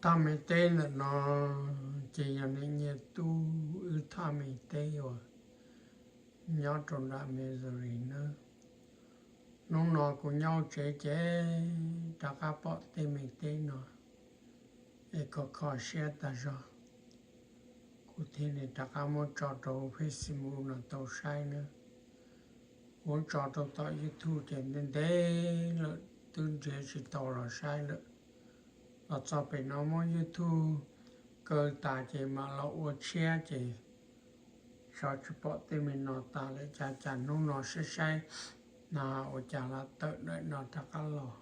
Thaj me teb ntawm no ces yog niam nyiaj tub wb thaj me teb uas nyob rau nram Missouri nawb. Hnub no kuv nyob tsev ces rov qab pom tej me teb no es kho kho siab tag zog, kuv thiaj li rov qab muab tso rau Facebook no tau saib nawb. Kuv tso rau tom YouTube ces ntev ntev lawm twb nrhiav tsis tau los saib lawm. Los txog pem no muab YouTube kaw tas ces mam los ua tshiab ces xyov tsis pom tej me no tas lawm, cas cas hnub no saib saib no ua cas los tawm daim no rov qab los.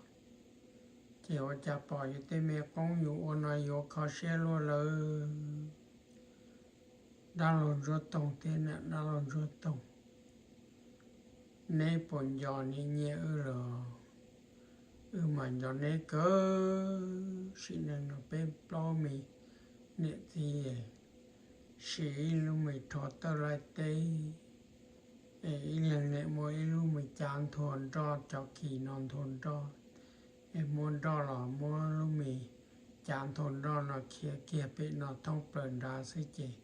Ces ua cas pom yus tej me qoob yus ua no yuav kho siab luaj lawm. Dab laug Ntsuab Toog thiab niam dab laug Ntsuab Toog, neb puas nco niam nyiaj wb los? Wb mas nco neb kawg, sim neej no peb plaub me niam txiv sim ib lub me rho tawj laij teb, es ib leeg niam muaj ib lub me cav nthua nroj, cov kis no nthua nroj, es muab nroj los muab lub me cav nthua nroj no khiav kiag pem no thoob plaws nrad xwb ces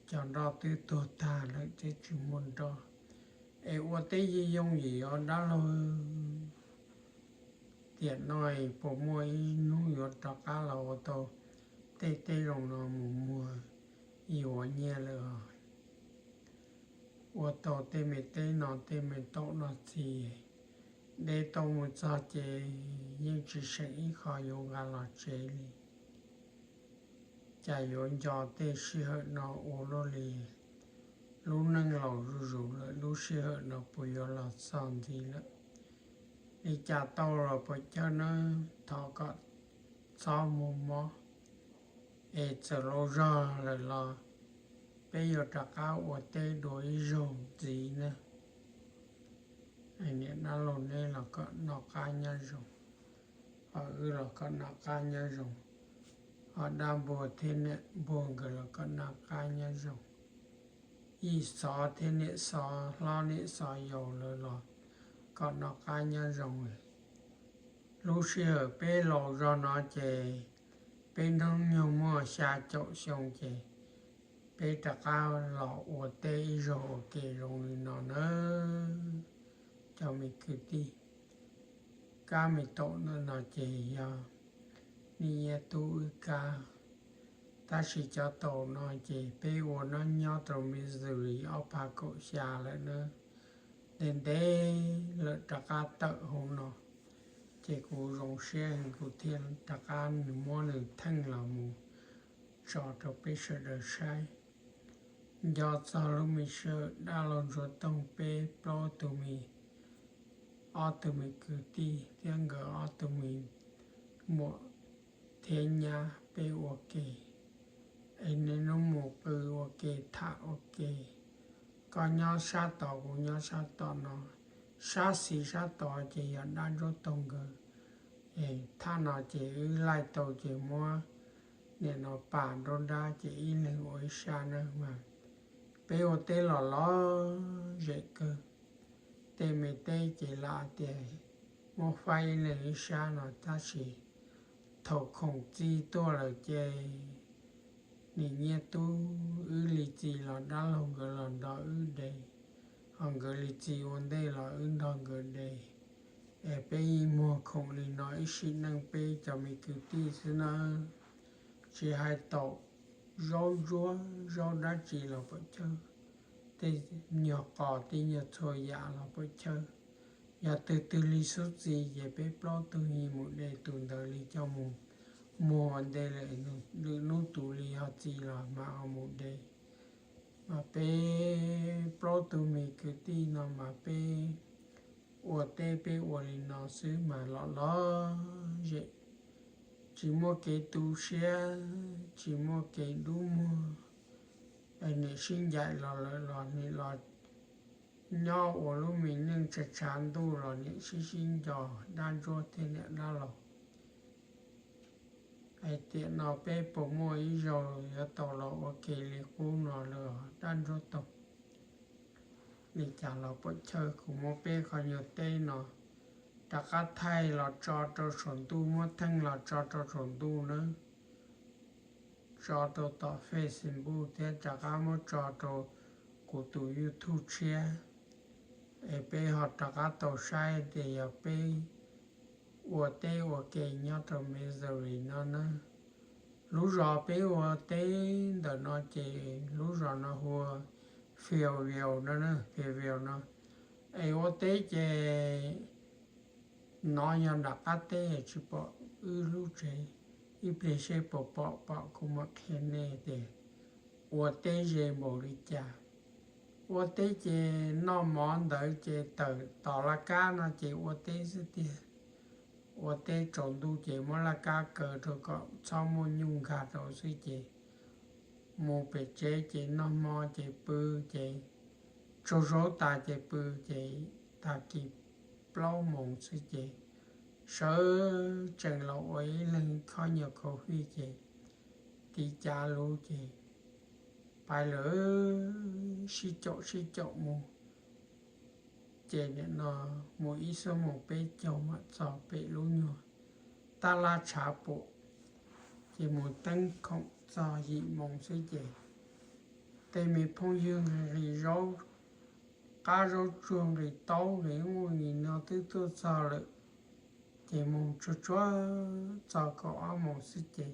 cov nroj twb tuag tag lawm thiab tsis muaj nroj. Es ua teb yooj yooj yim os dab laug. Tiam no puas muaj ib hnub yuav rov qab los ua tau tej teb zoo no mus muag yuav nyiaj lawm os. Ua tau tej me teb no tej me taum no txiv, deb tau mus txog ces yeej tsis seem ib qho yuav nqa los tsev li. Cas yuav nco tej sij hawm no ua luaj li. Lub neej laus zuj zus lawm, lub sij hawm no puas yuav los txog ntxiv lawm? Li cas tau los puas chawj nawb, thov kom txhob muaj mob. Es txawm laus zog lawm los peb yuav rov qab ua teb dua ib zaug ntxiv na. Niam dab laug neb los kom noj qab nyob zoo, ho wb los kom noj qab nyob zoo, ho dab npua thiab niam npua nkawd los kom noj qab nyob zoo, yij xov thiab niam xov hlob niam xov yau lawv los kom noj qab nyob zoo. Lub sij hawm peb laus zog no ces peb hnub nyoog muaj xya caum xyoo ces peb rov qab los ua teb ib zaug ua ke zoo li no nawb. Cov me kwv tij, kab me taum ntawm no ces yog niam nyiaj tub wb kab, tab sis cov taum no ces peb ua nyob nyob rau Missouri ob phav kaum xya lawm nawb. Ntev ntev lawm rov qab tawm hauv no, ces kuv zoo siab heev kuv thiaj rov qab muab nws theej los mus tso rau peb sawv daws saib. Nco txog lub me sij hawm dab laug Ntsuag Toog peb plaub tug me, ob tug me kwv tij thiab nkawd ob tug me muam thiab nyab peb ua ke, es niaj hnub mus qw ua ke tham ua ke. Koj nyob sab tod kuv nyob sab tom no, sab xis sab tod ces yog dab Ntsuag Toog nkawd. Es thaj no ces wb laij tau ces muab niam no pam nruab nrab ces ib leeg ua ib sab na mas peb ua teb los lom zem kawg. Tej me teb ces lam tias muab faib ib leeg ib sab no tab sis thaum khoom txi tuaj lawm ces niam nyiaj tub wb li txi los dab laug nkawd los nrog wb de, ho nkawd li txi ua ntej los wb nrog nkawd de. Es peb yeej muag khoom li no ib sim neej peb cov me kwv tij xwb nawb. Tsis hais taum, zaub ntsuab zaub dab tsi los puam chawj, tej nyuag qos tej nyuag txhua yam los puam chawj. Yog twg twg li xub txi ces peb plaub tug yeej mus de tus ntawd li coj mus muag ua ntej lawm, lwm hnub tus li ho txi los mas ho mus de. Mas peb plaub tug me kwv tij no mas peb ua teb peb ua li no xwb mas lom lom zem, tsis muaj kev tu siab, tsis muaj kev dub muag. Niam sib ncaim los lawm los niam los nyob ua lub me neej tshav tshav ntuj los niam sib sib nco dab ntsuab thiab niam dab laug. Hais tiam no peb puas muaj ib zaug yuav tau los ua ke li qub no lawm dab ntsuab toog? Li cas los puam chawj, kuv muab peb qhov nyuag teb no rov qab thaij los tso rau saum ntuj, muab theej los tso rau saum ntuj nawb. tso rau tom Facebook thiab rov qab muab tso rau kuv tus YouTube tshiab, es peb ho rov qab tau saib tias yog peb ua teb ua ke nyob rau Missouri no na. Lub zos peb ua teb ntawm no ces lub zos no hu ua Fayetteville no na, Fayetteville no. Es ua teb ces no yog nram qab teb, tsis pom wb lub tsev. Ib pliag seb puas pom, pom kuv mam qhia nej tias ua teb ze npaum li cas. Ua teb ces noj mov ntawd ces tawm tom laj kab no ces ua teb xwb tiag. Ua teb tsaus ntuj ces muab laj kab kaw rau kom txhob muaj nyuj nkag rau xwb ces mus pem tsev ces noj hmo ces pw, ces tsaug zog tas ces pw, ces tag kis plaub moos xwb ces sawv tsees los ua ib leeg khob nyuag khaus fij ces tiv cav lub ces pais lawm, sib caum sib caum mus. Ces nim no mus ib xuab moos peb caug mam txog pem lub nyuag tab laj tshav puam, ces mus teeb khoom txog yim moos xwb ces tej me phooj ywg nqis zaub qab zaub tsuag nqis taub nqis ub nqis no twb tuaj txog lawm. Ces mus tsuag tsuag txog kaum ob moos xwb ces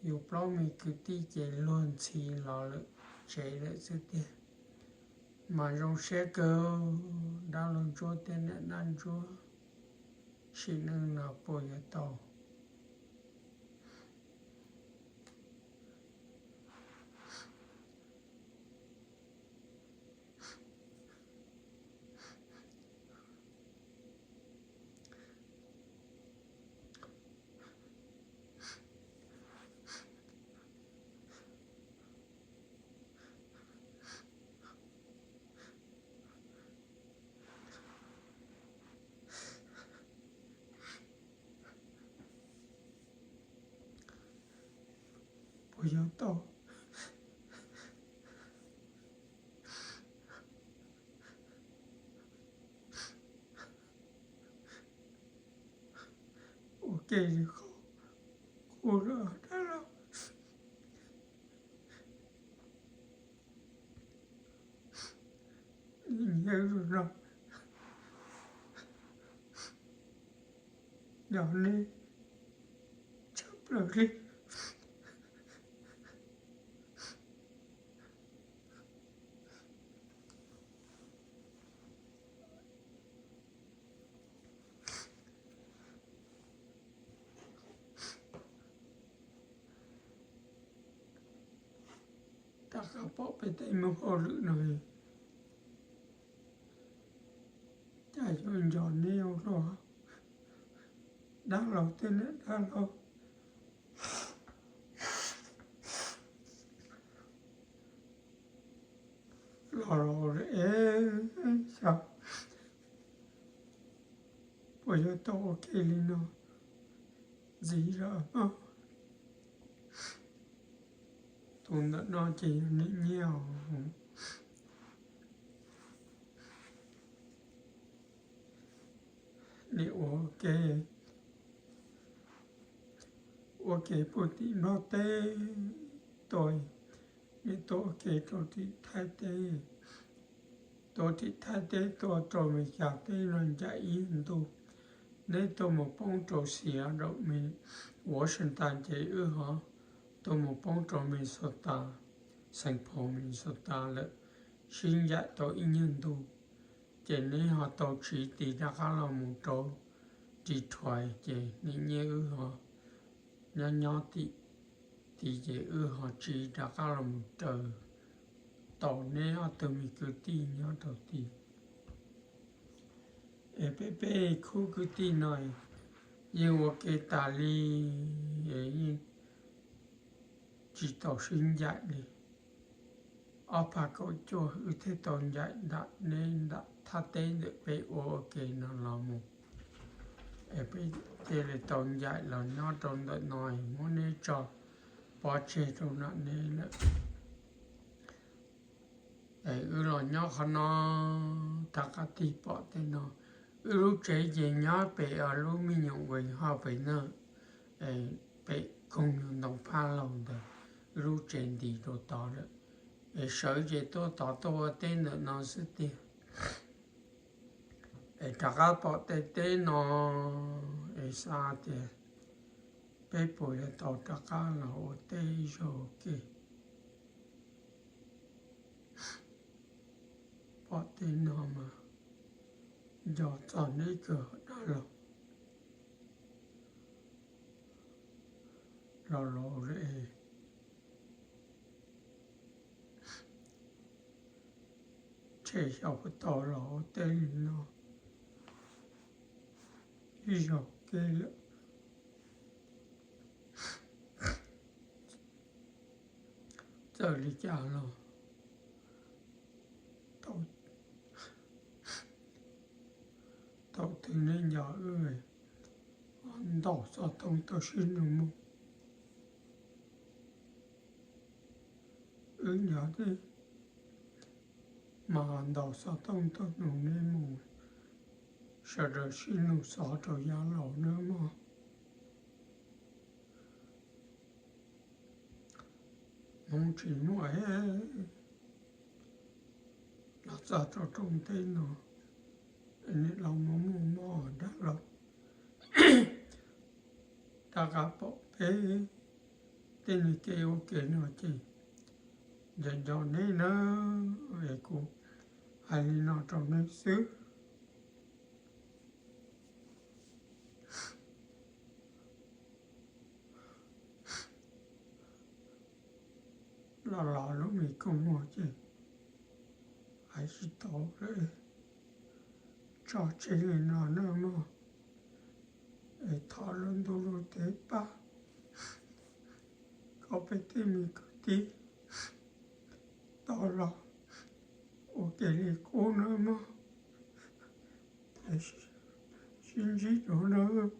yus plaub me kwv tij ces luag ntxhi los lawm tsev lawm xwb tiag. Mas zoo siab kawg, dab laug Ntsuab thiab niam dab Ntsuab sim neej no puas yuav tau puas yuav tau ua ke li qub, qub lawm dab laug. Nyiam zoo no nyob neb tshaj plaws li. Rov qab pom peb tej moo hauj lwm no, cas yuav nco neb ua luaj, dab laug thiab niam dab laug. Los los es xyov puas yuav tau ua ke li no ntxiv lawm. Tus ntawm no ces yog niam nyiaj os. Nim ua ke, ua ke puag tim Nplog teb tuaj, nim tuaj ua ke rau tim Thaib teb, tuaj tim Thaib teb tuaj rau Amelikas teb no ncaim ib ntuj. Neb tuaj mus poob rau Seattle, Washington ces wb ho tuaj mus poob rau Minnesota, Saint Paul, Minnesota lawm, sib ncaim tau ib nyuag ntu. Ces neb ho tau tsiv tis rov qab los mus rau Detroit ces niam nyiaj wb ho nyob nyob tim tid ces wb ho tsiv rov qab los mus raws tos neb ob tug me kwv tij nyob rau tid. Es peb peb khub kwv tij no yeej ua ke tas li, es yeej tsis tau sib ncaim li. Ob phav kaum cuaj wb thiaj tau ncaim nram neb nram thaj teb ntawm peb ua ua ke no los mus, es peb thiaj li tau ncaim los nyob rau ntawm no, muab neb tso pov tseg rau nram neb lawm. Es wb los nyob qhov no, rov qab tig pom tej no. Wb lub tsev ces nyob pem lub me nyuam West Harvey na, pem koog ntoo phab laug ntawd lub tsev nti rau tod lawm, es sawv ces tuaj tod tuaj ua teb ntawm no xwb tiag. Es rov qab pom tej teb no, es xav tias peb puas yuav tau rov qab los ua teb ib zaug ua ke. Pom tej no mas nco txog neb kawg dab laug. Los los es tshem xyaum puas tau los ua teb li no ib zaug ke lawm. Txawm li cas los thaum twg neb nco wb ntaus xov tooj tuaj sib nug moo, wb nco thiab mas ntaus xov tooj tuaj nug neb moo, sawv daws sib nug xov rau yav laus nawb mog. Hmoov tsis muaj, los txog rau rooj teb no, niam laus muaj muaj mob dab laug, rov qab pom peb tej niag kev ua ke no ces nco nco neb nawb, es kuv hais li no rau neb xwb. Los los lub me kua muag ces hais tsis tau lawm, tso tseg li no nawb mog. Es thov lub ntuj lub teb pab kom peb tej me kwv tij tau los ua ke li qub nawb mog. Sib ntsib dua nawb.